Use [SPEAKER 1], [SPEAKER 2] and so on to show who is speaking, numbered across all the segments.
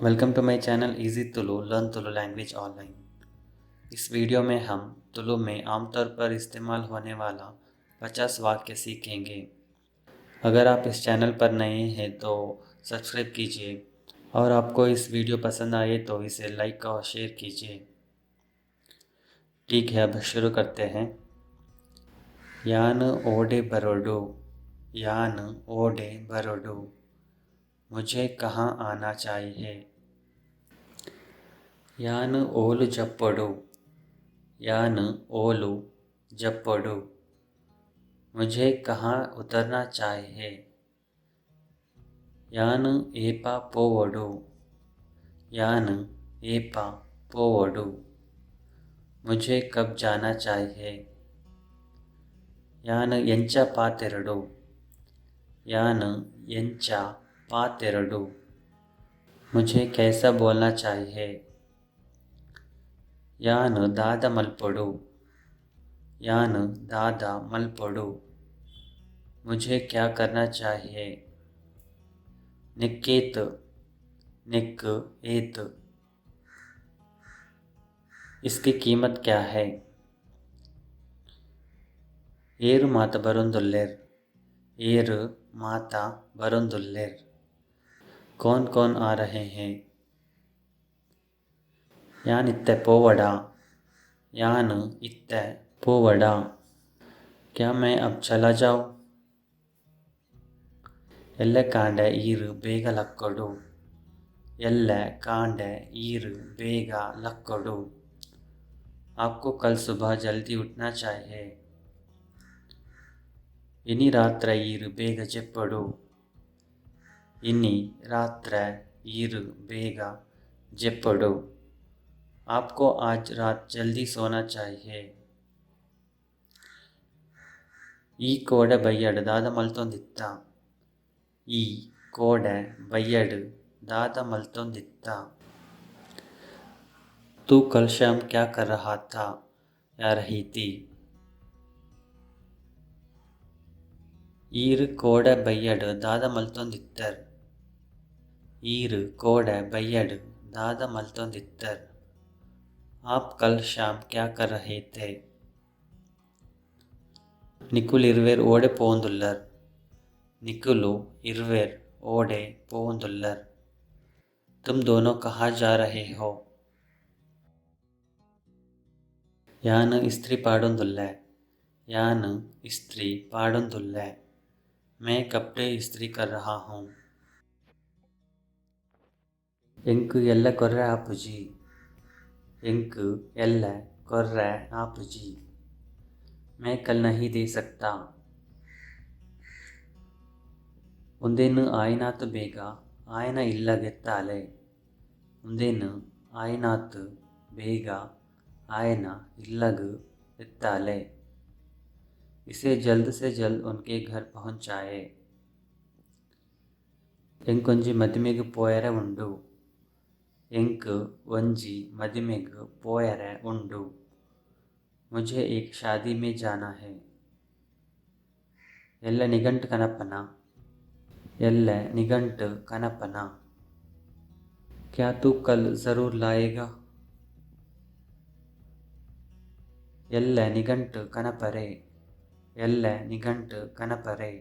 [SPEAKER 1] Welcome to my channel easy Tulu learn Tulu language online. इस video में हम तुलु में आमतौर पर इस्तेमाल होने वाला 50 वाक्य सीखेंगे। अगर आप इस चैनल पर नए हैं तो सब्सक्राइब कीजिए और आपको इस वीडियो पसंद आए तो इसे लाइक और शेयर कीजिए। ठीक है, अब शुरू करते हैं। यान ओडे बरोडु, यान ओडे बरोडु, मुझे कहाँ आना चाहिए। यान ओलु जप्पोडु, यान ओलु जप्पोडु, मुझे कहाँ उतरना चाहिए। यान एपा पोवोडु, यान एपा पोवोडु, मुझे कब जाना चाहिए। यान एंच पातेरोडु, यान एंच पातेरोडु, मुझे कैसा बोलना चाहिए। यान दादा मलपोडु, यान दादा मलपोडु, मुझे क्या करना चाहिए। निकेत, निक एत, इसकी कीमत क्या है। एरु माता बरोंदुल्लेर, एरु माता बरोंदुल्लेर, कौन कौन आ रहे हैं। यान इत्ते पोवड़ा, यान इत्ते पोवड़ा, क्या मैं अब चला जाऊं। एल्ले कांडे ईर बेग लक्कोडु, एल्ले कांडे ईर बेग लक्कोडु, आपको कल सुबह जल्दी उठना चाहिए। इनी रात्रे ईर बेग जेप्पोडु, इनी रात्रे ईर बेग जेप्पोडु, आपको आज रात जल्दी सोना चाहिए। ई कोडे बैय्याड दादा मल्तोंदित्ता, ई कोडे बैय्याड दादा मल्तोंदित्ता, तू कल शाम क्या कर रहा था या रही थी। ईर कोडे बैय्याड दादा मल्तोंदित्तेर, ईर कोडे बैय्याड दादा मल्तोंदित्तेर, आप कल शाम क्या कर रहे थे। निकुल इरुवेर ओडे पोवोंदुल्लेर, निकुल इरुवेर ओडे पोवोंदुल्लेर, तुम दोनों कहाँ जा रहे हो। यान इस्त्री पाडोंदुल्ले, यान इस्त्री पाडोंदुल्ले, मैं कपड़े इस्त्री कर रहा हूँ। एंक एल्ले कोर्रे आपुजी, एंक एल्ले कोर्रे आपुजी, मैं कल नहीं दे सकता। उंदेनु आयिनात बेग आयन इल्लग एत्ताले, उंदेनु आयिनात बेग आयन इल्लग एत्ताले, इसे जल्द से जल्द उनके घर पहुंचाए। एंक ओंजि मदिमेग पोयरे उंडु, एंक ओंजि मदिमेग पोयरे उंडु, मुझे एक शादी में जाना है। एल्ले निघंट कनपना, एल्ले निघंट कनपना, क्या तू कल जरूर लाएगा। एल्ले निघंट कनपरे, एल्ले निघंट कनपरे,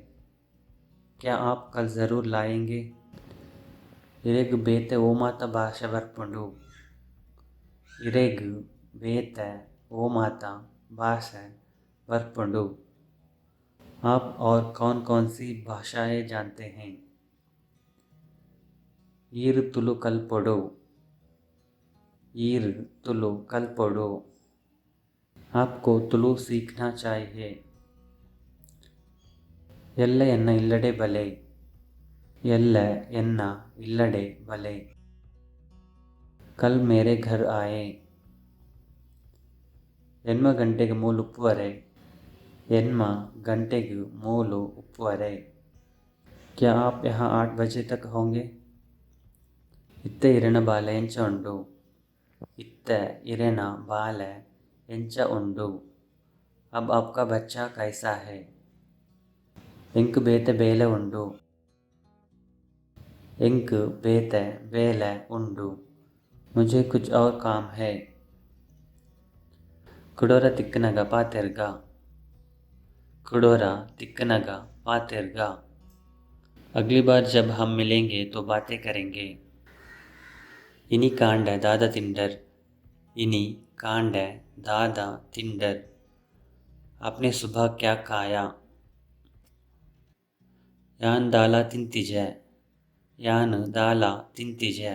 [SPEAKER 1] क्या आप कल जरूर लाएंगे। इरेग बेते ओ माता भाषा बर्पुंडु, इरेग बेते ओ माता भाषा बर्पुंडु, आप और कौन कौन सी भाषाएं जानते हैं। ईर तुलु कल्पोडु, ईर तुलु कल्पोडु, आपको तुलु सीखना चाहिए। एल्ले एन्न इल्लडे बले, एल्ले एन्न इल्लडे बले, कल मेरे घर आए। एन्म गंटेग मूल उप्पुवरे, एन्म गंटेग मूल उप्पुवरे, क्या आप यहाँ 8 बजे तक होंगे। इत्ते इरेना बाले एंच उंडु, इत्ते इरेना बाले एंच उंडु, अब आपका बच्चा कैसा है। एंक बेते बेले उंडु। ಎಂಕ್ ಬೇತೆ ಬೇಲೆ ಉಂಡು. मुझे कुछ और काम है. ಕುಡೊರ ತಿಕ್ಕುನಗ ಪಾತೆರ್ಗ. ಕುಡೊರ ತಿಕ್ಕುನಗ ಪಾತೆರ್ಗ. अगली बार जब हम मिलेंगे तो बातें करेंगे. ಇನಿ ಕಾಂಡೆ ದಾದ ತಿಂದರ್. ಇನಿ ಕಾಂಡೆ ದಾದ ತಿಂದರ್. आपने सुबह क्या खाया? ಯಾನ್ ದಾಲ ತಿಂತಿಜೆ. ಯಾನ್ ದಾಲ ತಿಂತಿಜೆ.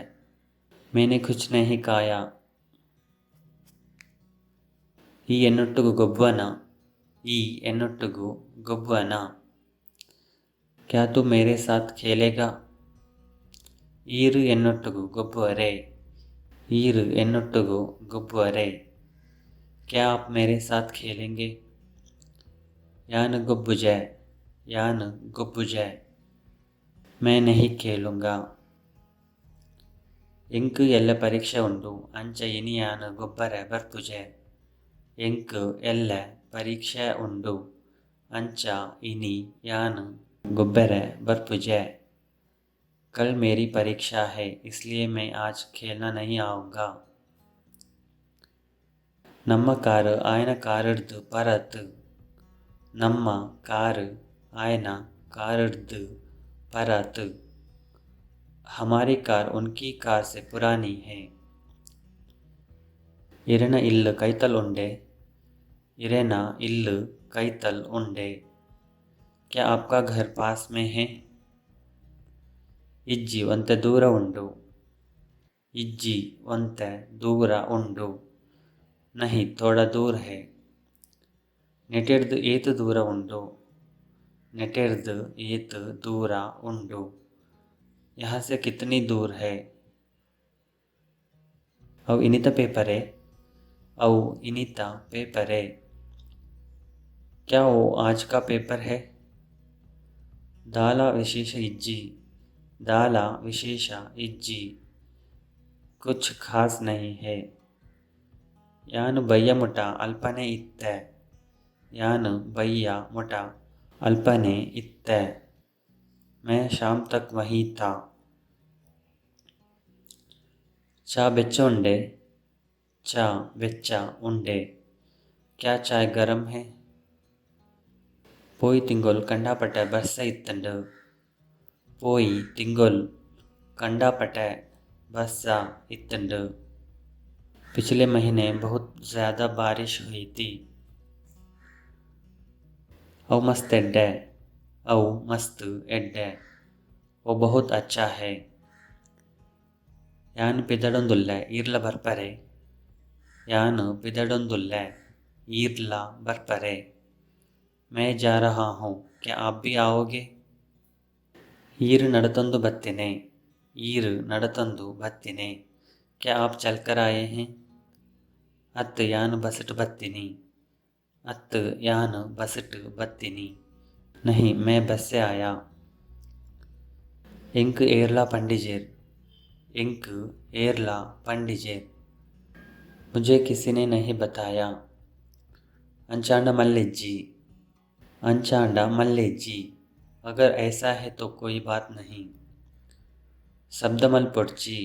[SPEAKER 1] मैंने कुछ नहीं खाया. ಈ ಎನ್ನೊಟ್ಟುಗು ಗೊಬ್ಬುವನ. ಈ ಎನ್ನೊಟ್ಟುಗು ಗೊಬ್ಬುವನ. क्या तू मेरे साथ खेलेगा? ಈರ್ ಎನ್ನೊಟ್ಟುಗು ಗೊಬ್ಬುವರೆ. ಈರ್ ಎನ್ನೊಟ್ಟುಗು ಗೊಬ್ಬುವರೆ. क्या आप मेरे साथ खेलेंगे? ಯಾನ್ ಗೊಬ್ಬುಜೆ. ಯಾನ್ ಗೊಬ್ಬುಜೆ. मैं नहीं खेलूंगा. ಎಂಕ್ ಎಲ್ಲೆ ಪರೀಕ್ಷೆ ಉಂಡು ಅಂಚ ಇನಿ ಯಾನ್ ಗೊಬ್ಬೆರೆ ಬರ್ಪುಜೆ. ಎಂಕ್ ಎಲ್ಲೆ ಪರೀಕ್ಷೆ ಉಂಡು ಅಂಚ ಇನಿ ಯಾನ್ ಗೊಬ್ಬೆರೆ ಬರ್ಪುಜೆ. कल मेरी परीक्षा है इसलिए मैं आज खेलना नहीं आऊंगा. ನಮ್ಮ ಕಾರ್ ಆಯನ ಕಾರ್ ಡ್ದ್ ಪರತ್. ನಮ್ಮ ಕಾರ್ ಆಯನ ಕಾರ್ ಡ್ದ್ ಪರತ್. हमारी कार उनकी कार से पुरानी है. ಇರೆನ ಇಲ್ಲ್ ಕೈತಲ್ ಉಂಡೆ. ಇರೆನ ಇಲ್ಲ್ ಕೈತಲ್ ಉಂಡೆ. क्या आपका घर पास में है? ಇಜ್ಜಿ ಒಂತೆ ದೂರ ಉಂಡು. ಇಜ್ಜಿ ಒಂತೆ ದೂರ ಉಂಡು. नहीं, थोड़ा दूर है. ನೆಟೆಡ್ದ್ ಏತ್ ದೂರ ಉಂಡು. ನೆಟೆಡ್ದ್ ಏತ್ ದೂರ ಉಂಡು. यहाँ से कितनी दूर है? ಅವು ಇನಿತ ಪೇಪರ್ ಏ. ಅವು ಇನಿತ ಪೇಪರ್ ಏ. क्या वो आज का पेपर है? ದಾಲ ವಿಶೇಷ ಇಜ್ಜಿ. ದಾಲ ವಿಶೇಷ ಇಜ್ಜಿ. कुछ खास नहीं है. ಯಾನ್ ಬಯ್ಯ ಮುಟ ಅಲ್ಪನೆ ಇತ್ತೆ. ಯಾನ್ ಬಯ್ಯ ಮುಟ ಅಲ್ಪನೆ ಇತ್ತೆ. मैं शाम तक वहीं था. ಚಾ ಬೆಚ್ಚ ಉಂಡೆ. ಚಾ ಬೆಚ್ಚ ಉಂಡೆ. क्या चाय गरम है? ಪೋಯಿ ತಿಂಗೊಲ್ ಕಂಡಾಪಟ್ಟೆ ಬರ್ಸ ಇತ್ತುಂಡು. ಪೋಯಿ ತಿಂಗೊಲ್ ಕಂಡಾಪಟ್ಟೆ ಬರ್ಸ ಇತ್ತುಂಡು. पिछले महीने बहुत ज़्यादा बारिश हुई थी. ಅವು ಮಸ್ತ್ ಎಡ್ಡೆ. ಅವು ಮಸ್ತ್ ಎಡ್ಡೆ. वो बहुत अच्छा है. ಯಾನ್ ಪಿದಡೊಂದುಲ್ಲೆ ಈರ್ಲ ಬರ್ಪರೆ. ಯಾನ್ ಪಿದಡೊಂದುಲ್ಲೆ ಈರ್ಲ ಬರ್ಪರೆ. मैं जा रहा हूँ, क्या आप भी आओगे? ಈರ್ ನಡತೊಂದು ಬತ್ತಿನೆ. ಈರ್ ನಡತೊಂದು ಬತ್ತಿನೆ. क्या आप चलकर आए हैं? ಅತ್ತ್ ಯಾನ್ ಬಸ್ಟ್ ಬತ್ತಿನಿ. ಅತ್ತ್ ಯಾನ್ ಬಸ್ಟ್ ಬತ್ತಿನಿ. नहीं, मैं बस से आया. ಎಂಕ್ ಏರ್ಲಾ ಪಂಡಿಜೆರ್. ಎಂಕ್ ಏರ್ಲಾ ಪಂಡಿಜೆರ್. मुझे किसी ने नहीं बताया. ಅಂಚಾಂಡ ಮಲ್ಲೆಜ್ಜಿ. ಅಂಚಾಂಡ ಮಲ್ಲೆಜ್ಜಿ. अगर ऐसा है तो कोई बात नहीं. ಶಬ್ದ ಮಲ್ಪೊಡ್ಚಿ.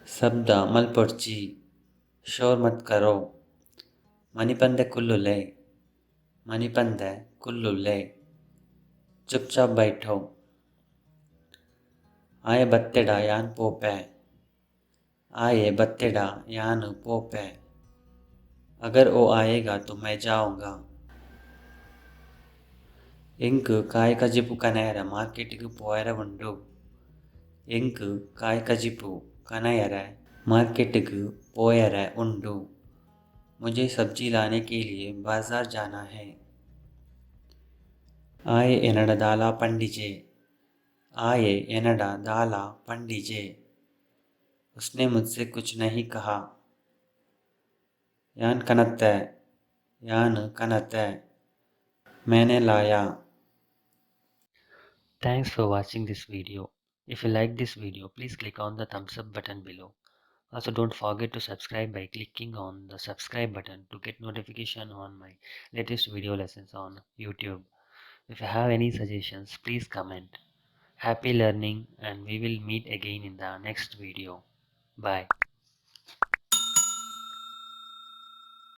[SPEAKER 1] ಶಬ್ದ ಮಲ್ಪೊಡ್ಚಿ. शोर मत करो. ಮನಿಪಂದೆ ಕುಲ್ಲುಲೆ. ಮನಿಪಂದೆ ಕುಲ್ಲುಲೆ. चुपचाप बैठो. ಆಯೆ ಬತ್ತೆಡ ಯಾನ್ ಪೋಪೆ. ಆಯೆ ಬತ್ತೆಡ ಯಾನ್ ಪೋಪೆ. अगर वो आएगा तो मैं जाऊंगा. ಎಂಕ್ ಕಾಯ್ ಕಜಿಪು ಕನಯೆರೆ ಮಾರ್ಕೆಟ್ ಗು ಪೋಯೆರೆ ಉಂಡು. ಎಂಕ್ ಕಾಯ್ ಕಜಿಪು ಕನಯೆರೆ ಮಾರ್ಕೆಟ್ ಗು ಪೋಯೆರೆ ಉಂಡು. मुझे सब्जी लाने के लिए बाजार जाना है. ಆಯೆ ಎನಡ ದಾಲ ಪಂಡಿಜೆ. ಆಯೆ ಎನಡ ದಾಲ ಪಂಡಿಜೆ. उसने मुझसे कुछ नहीं कहा. ಯಾನ್ ಕನತೆ. ಯಾನ್ ಕನತೆ. मैंने लाया. Thanks for watching this video. If you like this video, please click on the thumbs up button below. Also, don't forget to subscribe by clicking on the subscribe button to get notification on my latest video lessons on YouTube. If you have any suggestions, please comment. Happy learning, and we will meet again in the next video. Bye.